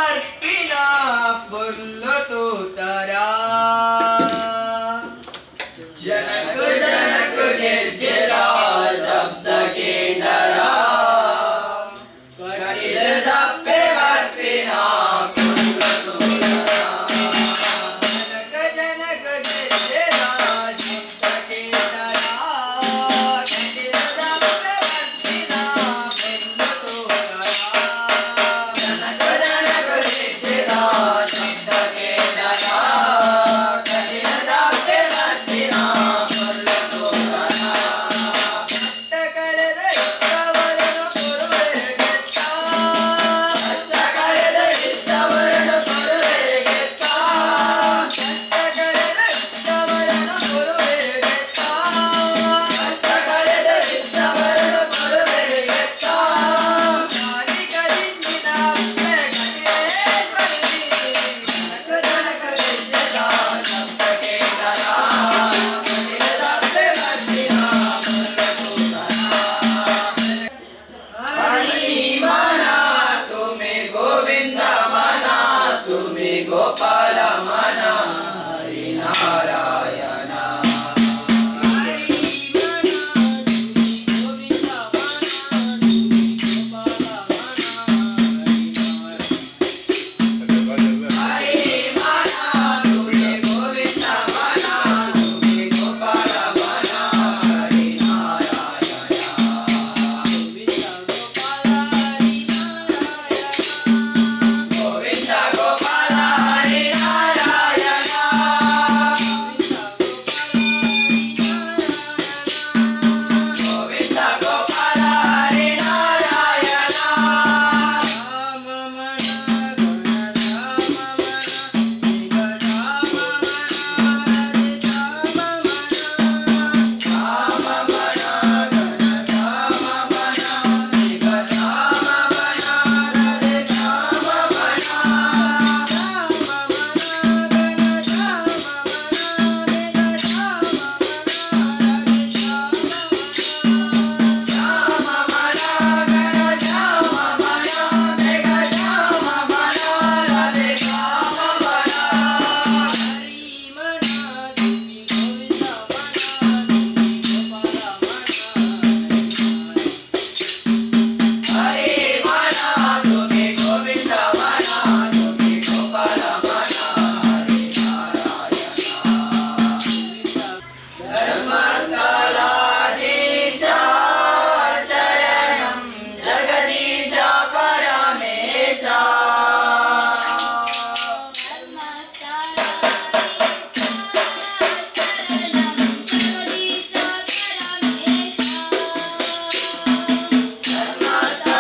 ಬರ್ಪಿನ ಪೊರ್ಲು ತೂತರಾ. ಜನಕ ಜನಕ ಗೆಜ್ಜೆದ ಶಬ್ದ ಕೇಂಡರಾ ಕಟಿಲದಪ್ಪೆ ಬರ್ಪಿನ ಪೊರ್ಲು ತೂತರಾ. ಜನಕ ಜನಕ ಗೆಜ್ಜೆದ ಶಬ್ದ ಕೇಂಡರಾ ಕಟಿಲದಪ್ಪೆ ಬರ್ಪಿನ ಪೊರ್ಲು ತೂತರಾ. ಜನಕ ಜನಕ ಗೆಜ್ಜೆದ ಶಬ್ದ ಕೇಂಡರಾ ಕಟಿಲದಪ್ಪೆ ಬರ್ಪಿನ ಪೊರ್ಲು ತೂತರಾ. ಕಷ್ಟ ಕಳೆದ ಇಷ್ಟವರನು ಕೊರುವೆಗೆತ್ತ. ಕಷ್ಟ ಕಳೆದ ಇಷ್ಟವರನು ಕೊರುವೆಗೆತ್ತ. ಕಷ್ಟ ಕಳೆದ ಇಷ್ಟವರನು ಕೊರುವೆಗೆತ್ತ. ಕಷ್ಟ ಕಳೆದ ಇಷ್ಟವರನು ಕೊರುವೆಗೆತ್ತ. ಕಾಲಿಕ ದಿಂಜಿನ ಅಪ್ಪೆ ಕಟಿಲೇಶ್ವರಿ. ಜನಕ ಜನಕ ಗೆಜ್ಜೆದ ಶಬ್ದ ಕೇಂಡರಾ ಕಟಿಲದಪ್ಪೆ ಬರ್ಪಿನ ಪೊರ್ಲು ತೂತರಾ. ಹರಿ ಮನ ತುಮಿ ಗೋವಿಂದ ಮನ ತುಮಿ ಗೋಪಾಲ ಮನ ಹರಿ ನಾರಾಯಣ. ಹರಿ ಮನ ತುಮಿ ಗೋವಿಂದ ಮನ ತುಮಿ ಗೋಪಾಲ ಮನ ಹರಿ ನಾರಾಯಣ. ಹರಿ ಮನ ತುಮಿ ಗೋವಿಂದ ಮನ ತುಮಿ ಗೋಪಾಲ ಮನ ಹರಿ ನಾರಾಯಣ. ಗೋವಿಂದ ಗೋಪಾಲ ಹರಿ ನಾರಾಯಣ. ಗೋವಿಂದ ಗೋಪಾಲ ಹರಿ ನಾರಾಯಣ. ಗೋವಿಂದ ಗೋಪಾಲ ಹರಿ ನಾರಾಯಣ. ಗೋವಿಂದ ಗೋಪಾಲ ಹರಿ ನಾರಾಯಣ. ರಾಮ ಮನ ಗುಣ ರಾಮ ಮನ ಮೇಘ ರಾಮ ಮನ ಹರಿ ರಾಮ ಮನ. ರಾಮ ಮನ ಗಣ ರಾಮ ಮನ ಮೇಘ ರಾಮ ಮನ ಹರಿ ರಾಮ ಮನ. ರಾಮ ಮನ ಗಣ ರಾಮ ಮನ ಮೇಘ ರಾಮ ಮನ ಹರಿ ರಾಮ ಮನ. ರಾಮ ಮನ ಗಣ ರಾಮ ಮನ ಮೇಘ ರಾಮ ಮನ ಹರಿ ರಾಮ ಮನ. ಹರಿ ಮನ ತುಮಿ ಗೋವಿಂದ ಮನ ತುಮಿ ಗೋಪಾಲ ಮನ ಹರಿ ನಾರಾಯಣ. ಹರಿ ಮನ ತುಮಿ ಗೋವಿಂದ ಮನ ತುಮಿ ಗೋಪಾಲ ಮನ ಹರಿ ನಾರಾಯಣ. ಗೋವಿಂದ ಧರ್ಮಸ್ಥಲಾಧೀಶ ಶರಣಂ ಜಗದೀಶ ಪರಮೇಶ. ಶರಣಂ ಜಗದೀಶ ಪರಮೇಶ.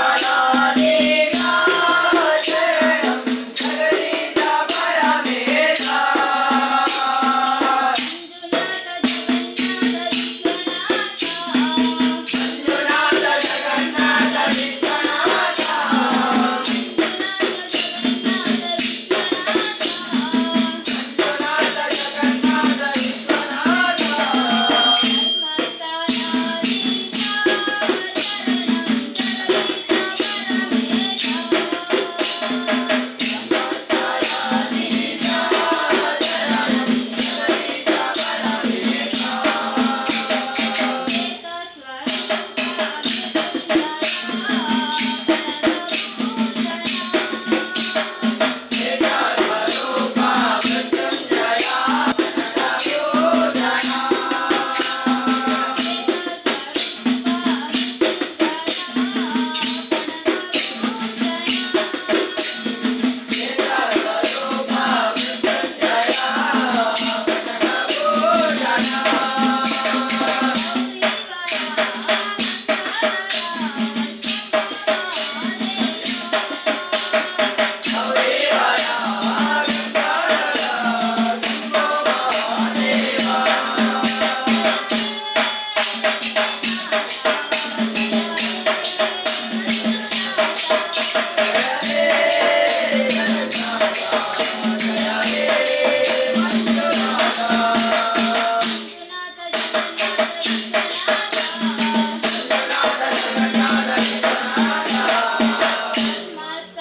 ಧರ್ಮಸ್ಥಲಾಧೀಶ ಶರಣಂ ಜಗದೀಶ ಪರಮೇಶ. ಮಂಜುನಾಥ ಜಗನ್ನಾಥ ವಿಶ್ವನಾಥ. ಮಂಜುನಾಥ ಜಗನ್ನಾಥ ವಿಶ್ವನಾಥ. ಮಂಜುನಾಥ ಜಗನ್ನಾಥ ವಿಶ್ವನಾಥ. ಧರ್ಮಸ್ಥಲಾಧೀಶ ಶರಣಂ ಜಗದೀಶ ಪರಮೇಶ. ಏಕ ಸ್ವರೂಪ ಏಕ ಸ್ವರೂಪ ಮೃತ್ಯುಂಜಯ ಕನಕಭೂಷಣ. ಏಕ ಸ್ವರೂಪ ಮೃತ್ಯುಂಜಯ ಕನಕಭೂಷಣ. ಗೌರಿವರ ಗಂಗಾಧರ ಶಂಭೋ ಮಹಾದೇವ. ಜಯ ಹೇ ಮಂಜುನಾಥ. ಮಂಜುನಾಥ ಜಗನ್ನಾಥ ಮಂಜುನಾಥ ಜಗನ್ನಾಥ ವಿಶ್ವನಾಥ. ವಿಶ್ವನಾಥ.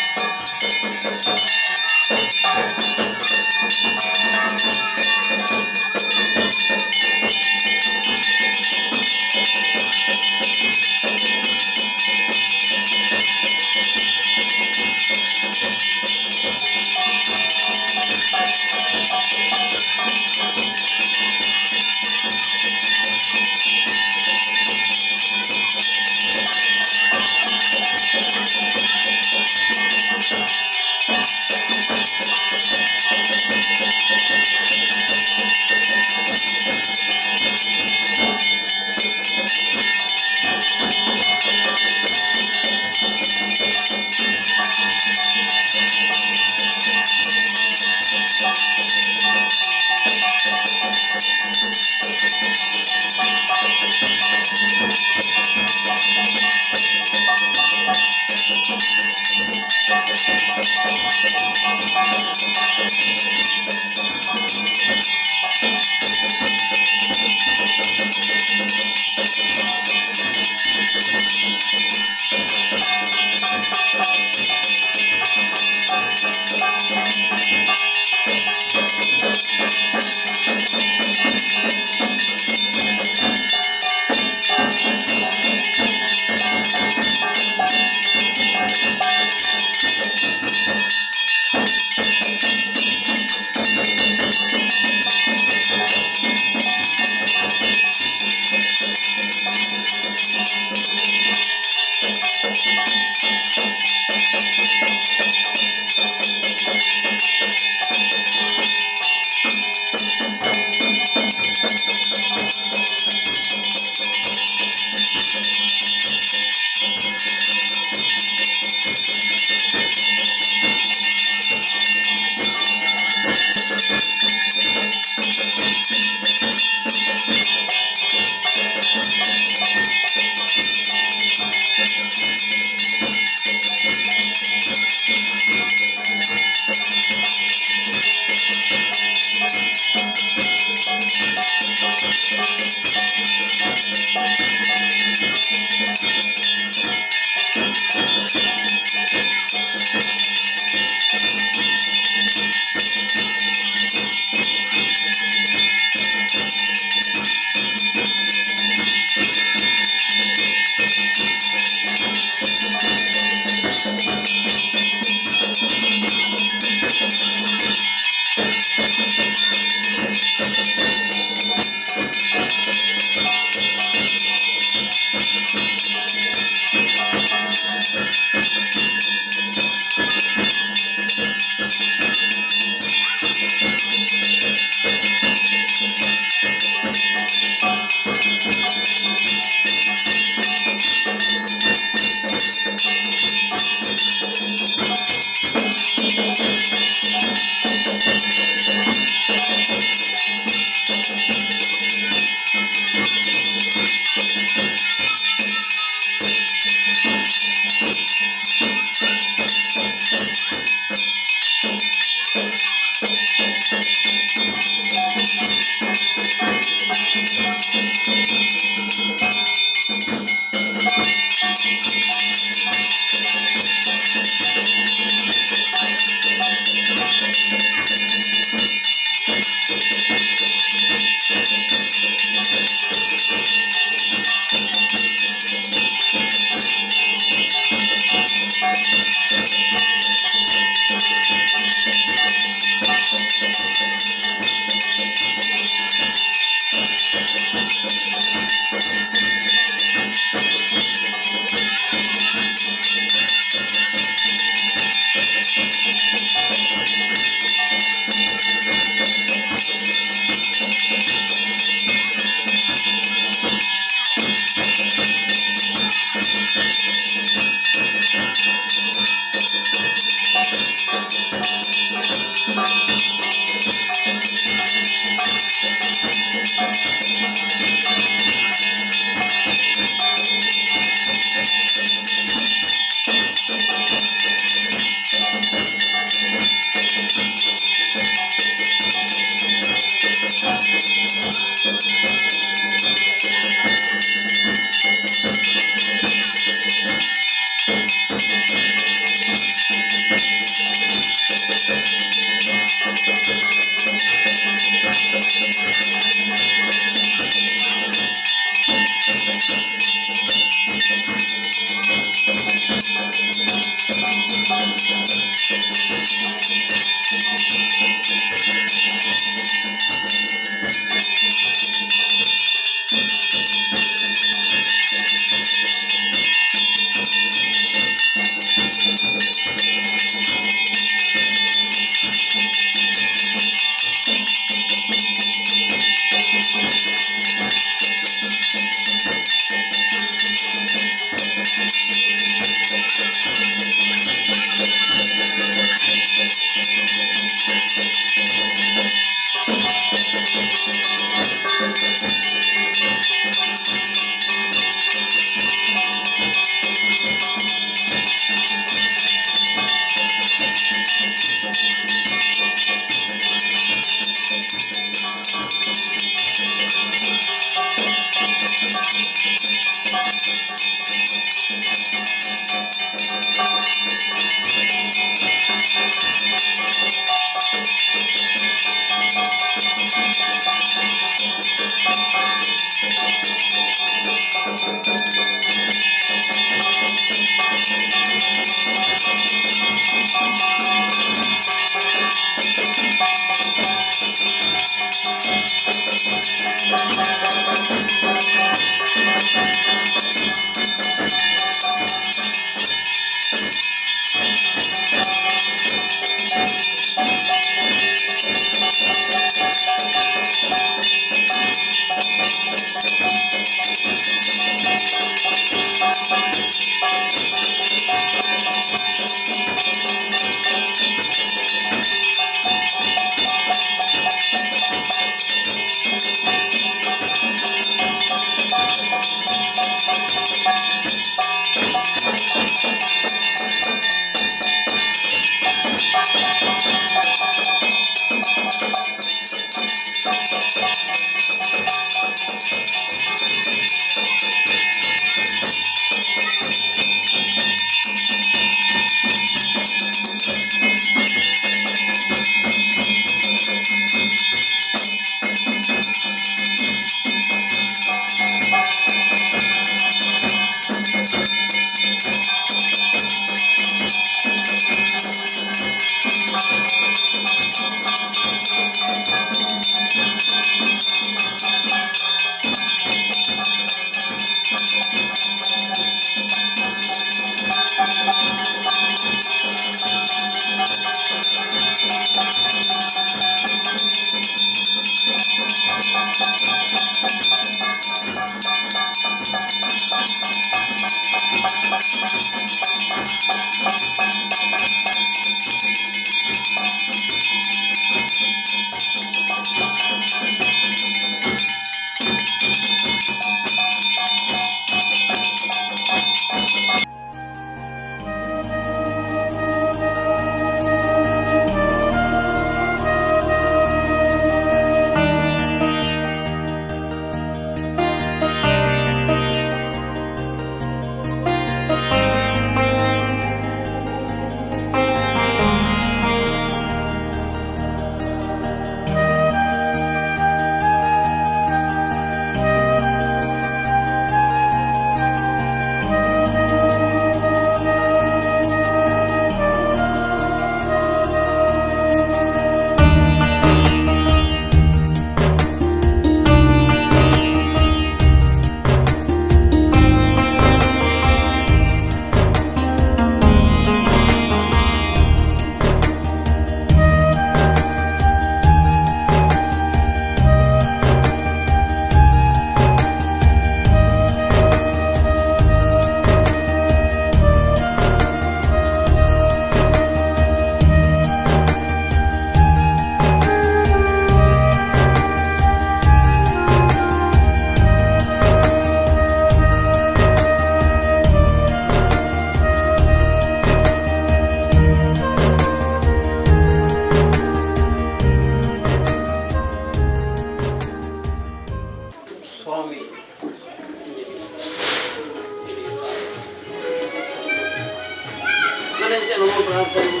ಪ್ರಾರ್ಥನೆ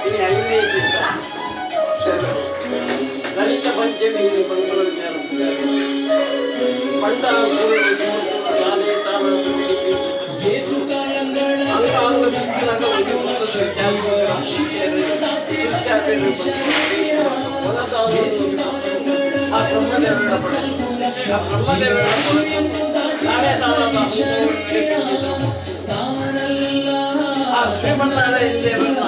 ಇನಿ ಐನೇ ದಿವಸ ಸೇವೆ ಲಲಿತ ಪಂಚಮಿ ಬಂಗಳ ವಿಚಾರ ಪಂಡ ತಾನೇ ತಾನ ಅಂಗ ಅಂಗ ಆ ಬ್ರಹ್ಮದೇವರ ಆ ಬ್ರಹ್ಮದೇವರ ತಾನೇ ತಾನಾದ ಆ ಶ್ರೀಮನ್ನಾರಾಯಣ ದೇವರನ್ನ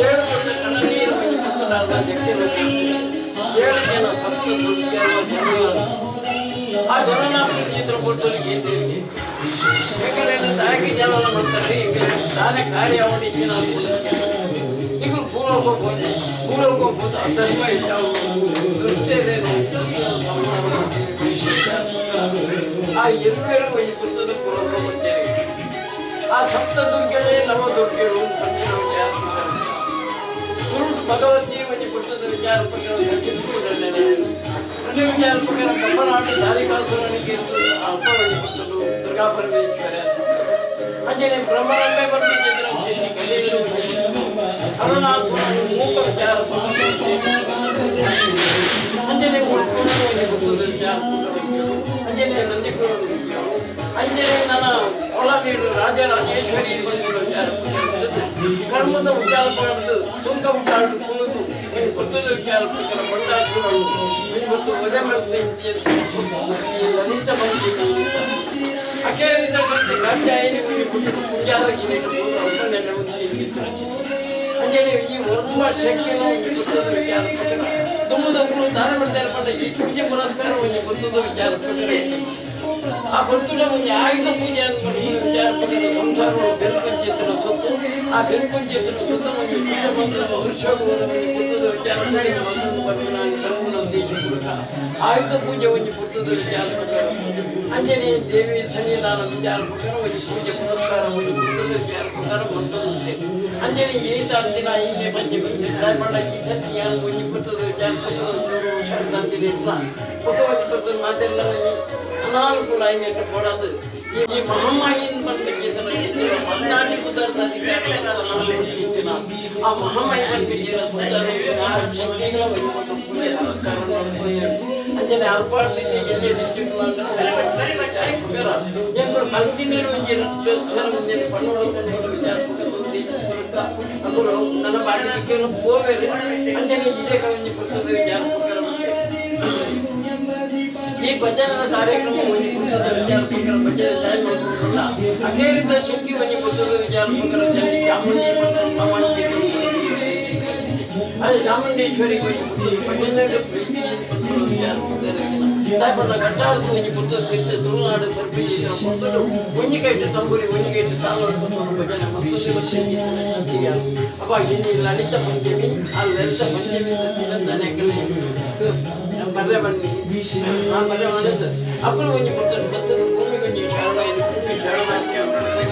ಏಳು ದೊಡ್ಡ ಕಣ್ಣೀರು ಪುತ್ರನಾದ ಏಳು ಜನ ಸಪ್ತ ದುರ್ಗರ ಆ ಜನನ ಚಿತ್ರ ಕೊಡ್ತರಿಗೆ ಯಾಕಂದ್ರೆ ತಾಯಿ ಜನನ ಮಾಡ್ತಾರೆ ತಾನೇ ಕಾರ್ಯ ಈಗ ಪೂರ್ವಕ್ಕೆ ಹೋಗ್ಬೋದು ಪೂರ್ವಕ್ಕೆ ಹೋಗ್ಬೋದು ಅಧರ್ಮ ಇದ್ದಾವು ದೃಷ್ಟಿಯಲ್ಲೇನು ಆ ಎಲ್ಲರೂ ಪುಸ್ತಕ ಪೂರ್ವಕ್ಕೆ ಹೋಗ್ತೇವೆ. ಆ ಸಪ್ತ ದುರ್ಗೆಗಳೇ ನವ ದುರ್ಗೆಗಳು ಪಂಚಿನ ವಿಚಾರ ಕುರುಟ್ ಭಗವತಿ ಒಂಜಿ ಪುಸ್ತಕದ ವಿಚಾರ ಪ್ರಕಾರ ಚಿಕ್ಕ ವಿಚಾರ ಪ್ರಕಾರ ಬೊಮ್ಮನಾಡು ದಾರಿಕಾಸುರನಿಗೆ ಅಲ್ಪ ಒಂಜಿ ಪುಸ್ತಕ ದುರ್ಗಾ ಪರಮೇಶ್ವರ ಅಂಜನೆ ಬ್ರಹ್ಮರಂಬೆ ಬಂದಿದ್ದ ಅರುಣಾಸುರನು ಮೂಕ ವಿಚಾರ ಅಂಜನೆ ಮುಳ್ಕೊಂಡು ಒಂಜಿ ಪುಸ್ತಕದ ವಿಚಾರ ಅಂಜನೆ ನಂದಿಕುರು ಅಂಜನೆ ನನ್ನ ಒಳ ನೀಡು ರಾಜರಾಜೇಶ್ವರಿ ಬಂದಿರೋ ವಿಚಾರ ಕರ್ಮದ ವಿಚಾರ ಪಡೆದು ತುಂಕ ವಿಚಾರ ಕುಳಿತು ಒಂದು ಪುಸ್ತಕದ ವಿಚಾರ ಪ್ರಕಾರ ಬಂಡಾಸುರನು ಒಂದು ಮತ್ತು ವಧೆ ಮಾಡಿದ ಈ ಲಲಿತ ಬಂದಿ ಅಖೇರಿತ ಸಂತೆ ಕಾತ್ಯಾಯಿನಿ ಒಂದು ಪುಟ್ಟ ಪುಂಜಾರಗಿರಿ ಅಂಜನೆ ಈ ವರ್ಮ ಶಕ್ತಿಯನ್ನು ಒಂದು ಪುಸ್ತಕದ ವಿಚಾರ ಪ್ರಕಾರ ದುಮ್ಮದ ಗುರು ದಾನ ಮಾಡ್ತಾರೆ ಪಂಡ ಈ ಪೂಜೆ ಪುರಸ್ಕಾರ ಒಂದು ಪುಸ್ತಕದ ವಿಚಾರ ಪ್ರಕಾರ ಆ ಪುರ್ತುಡ ಒಂದು ಆಯುಧ ಪೂಜೆ ಅಂದ್ಕೊಂಡು ವಿಚಾರ ಪ್ರಕಾರ ಸಂಸಾರ ಬೆಲ್ಪಂಚಿತನ ಸೊತ್ತು ಆ ಬೆಲ್ಪಂಚಿತನ ಸೊತ್ತ ಒಂದು ಶುದ್ಧ ಮಂತ್ರದ ವರ್ಷಗಳ ಒಂದು ಪುರ್ತದ ವಿಚಾರ ಉದ್ದೇಶ ಪೂರ್ವಕ ಆಯುಧ ಪೂಜೆ ಒಂದು ಪುರ್ತದ ವಿಚಾರ ಪ್ರಕಾರ ಅಂಜನೆ ದೇವಿ ಸನ್ನಿಧಾನ ವಿಚಾರ ಪ್ರಕಾರ ಒಂದು ಪೂಜೆ ಪುರಸ್ಕಾರ ಒಂದು ಪುರ್ತದ ವಿಚಾರ ಪ್ರಕಾರ ಮಂತ್ರ ಅಂಜನೆ ಏತ ದಿನ ಇನ್ನೇ ಪಂಚಮಿ ದಯಮಾಡ ಈ ಸತಿ ಯಾನ್ ಒಂಜಿ ಪುರ್ತದ ವಿಚಾರ ಪ್ರಕಾರ ಹುಷಾರ್ ಇಟ್ಲ ಪೊಕ್ಕ ಒಂಜಿ ಪುರ್ತದ ಮಾತೆಲ್ಲ ಒಂಜಿ ಅನಾನುಕೂಲ ಐನೆಟ್ ಕೊಡದು ಈ ಮಹಾಮಾಯಿನ ಬಂದ ಪನ್ನಾಟಿ ಪದಾರ್ಥ ಅಧಿಕಾರ ಆ ಮಹಾಮಾಯಿ ಬಂದ್ಬಿಟ್ಟಿರ ಶಕ್ತಿಗಳ ಒಂದು ಪೂಜೆ ಪುರಸ್ಕಾರ ಅಂಜನೆ ಅಲ್ಪಾಡ್ತಿದ್ದೆ ಎಲ್ಲಿ ಎಂಕುಲು ಕಲ್ತಿನೇನು ಒಂಜಿ ಅಕ್ಷರ ಒಂಜಿ ಪಣ್ಣೋಡು ಪಣ್ಣೋಡು ವಿಚಾರ ಉದ್ದೇಶ ಪೂರ್ವಕ ಅಕುಲು ನನ್ನ ಬಾಕಿ ದಿಕ್ಕೇನು ಪೋವೇರು ಅಂಜನೆ ಇದೇ ಒಂಜಿ ಪುಸ್ತಕದ ವಿಚಾರ ಪ್ರಕಾರ ಈ ಭಜನದ ಕಾರ್ಯಕ್ರಮ ಒಂಜಿ ಪುಸ್ತಕದ ವಿಚಾರ ಪ್ರಕಾರ ಭಜನೆ ತಯಾರು ಮಾಡ್ಕೊಂಡಲ್ಲ ಅಖೇರಿತ ಶಕ್ತಿ ಒಂಜಿ ಪುಸ್ತಕದ ವಿಚಾರ ಪ್ರಕಾರ ಚಾಮುಂಡಿ ಅದೇ ಚಾಮುಂಡೇಶ್ವರಿ ಒಂಜಿ ಪುಸ್ತಕ ಭಜನೆ ಪ್ರೀತಿ ವಿಚಾರ ಪ್ರಕಾರ ದಾಯಪಂಡ ಗಟ್ಟಾರ್ದು ಒಂಜಿ ಪುಸ್ತಕ ತಿರ್ತ ತುಳುನಾಡು ಸರ್ಪಿಸಿದ ಪುಸ್ತಕ ಒಂಜಿ ಕೈಟ್ ತಂಬುರಿ ಒಂಜಿ ಕೈಟ್ ತಾಲೋಡು ಭಜನೆ ಮತ್ತೊಂದು ಅಪ್ಪ ಇನ್ನು ಲಲಿತ ಪಂಚಮಿ ಆ ಲಲಿತ ಪಂಚಮಿ ದಿನದಾನೆ ಬರ್ರೆ ಬನ್ನಿ ಆ ಬರ್ರೆ ಮಾಡಿದ್ದು ಅಪ್ಪನ ಒಂಜಿ ಪುಸ್ತಕ ಬತ್ತದ ಭೂಮಿ ಒಂಜಿ ಶರಣ ಇದು ಭೂಮಿ ಶರಣ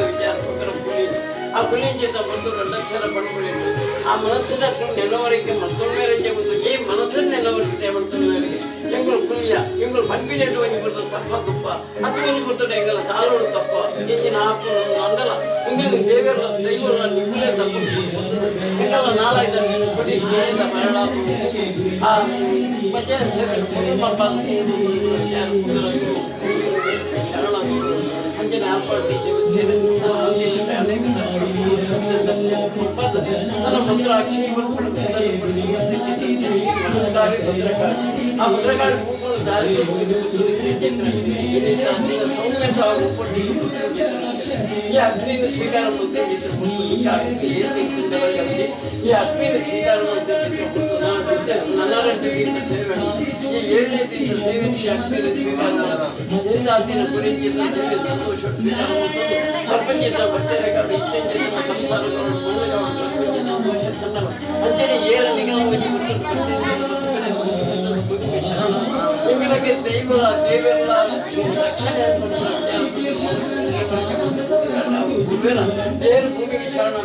ವಿಚಾರ ಪ್ರಕಾರ ಕುಲಿ ಆ ಕುಲಿ ಜೀತ ಮತ್ತು రెండక్షರ ಪಣ್ಪುಳಿಟ್ಟು ಆ ಮನಸ್ಸಿನ ನೆಲವರಿಗೆ ಮತ್ತೊಂದು ಮೇರೆ ಗೊತ್ತು ಈ ಮನಸ್ಸನ್ನು ನೆಲವರಿಗೆ ಮತ್ತೊಂದು ಮೇರೆಗೆ ಎಂಗಳು ಕುಲಿಯ ಎಂಗಳು ಪನ್ಪಿನೆಟ್ಟು ಒಂಜಿ ಪುರ್ತದ ತಪ್ಪ ತುಪ್ಪ ಅದು ಒಂಜಿ ಪುರ್ತದ ಎಂಗಲ ತಾಳೋಡು ತಪ್ಪ ಎಂಜಿನ ಆಪು ಅಂಡಲ ಇಂಗ್ಲಿಗೆ ದೇವರ ದೈವರ ನಿಮ್ಮಲೇ ತಪ್ಪು ಎಂಗಲ ನಾಲಾಯ್ತ ನೀನು ಕೊಡಿ ಕೇಳಿದ ಮರಳ ಆ ಭಜನೆ ಸೇವೆ ಕುಟುಂಬ ಶರಣ ಅಂಜನೆ ಆರ್ಪಾಡ್ತಿ ನನ್ನ ಮಂತ್ರಾಕ್ಷಿ ಭದ್ರಕಾಳಿ ಆ ಭದ್ರಕಾಳಿ ಈ ಅಗ್ನಿನ ಸ್ವೀಕಾರ ಈ ಅಗ್ನಿನ ಸ್ವೀಕಾರ ನನ್ನ ಈ ಏಳನೇ ದಿನದ ಸೇವೆ ಅಗ್ನಿನ ಸ್ವೀಕಾರ ದಿನ ಗುರಿ ಸಂತೋಷ ಸ್ವೀಕಾರ ಭಕ್ತರ ಅಂಚನೆ ಏರ ನಿಗಮ ನಿಮಗೆ ದೈವರ ದೇವರ ರಕ್ಷಣೆ ದೇವರ ಭೂಮಿಗೆ ಶರಣ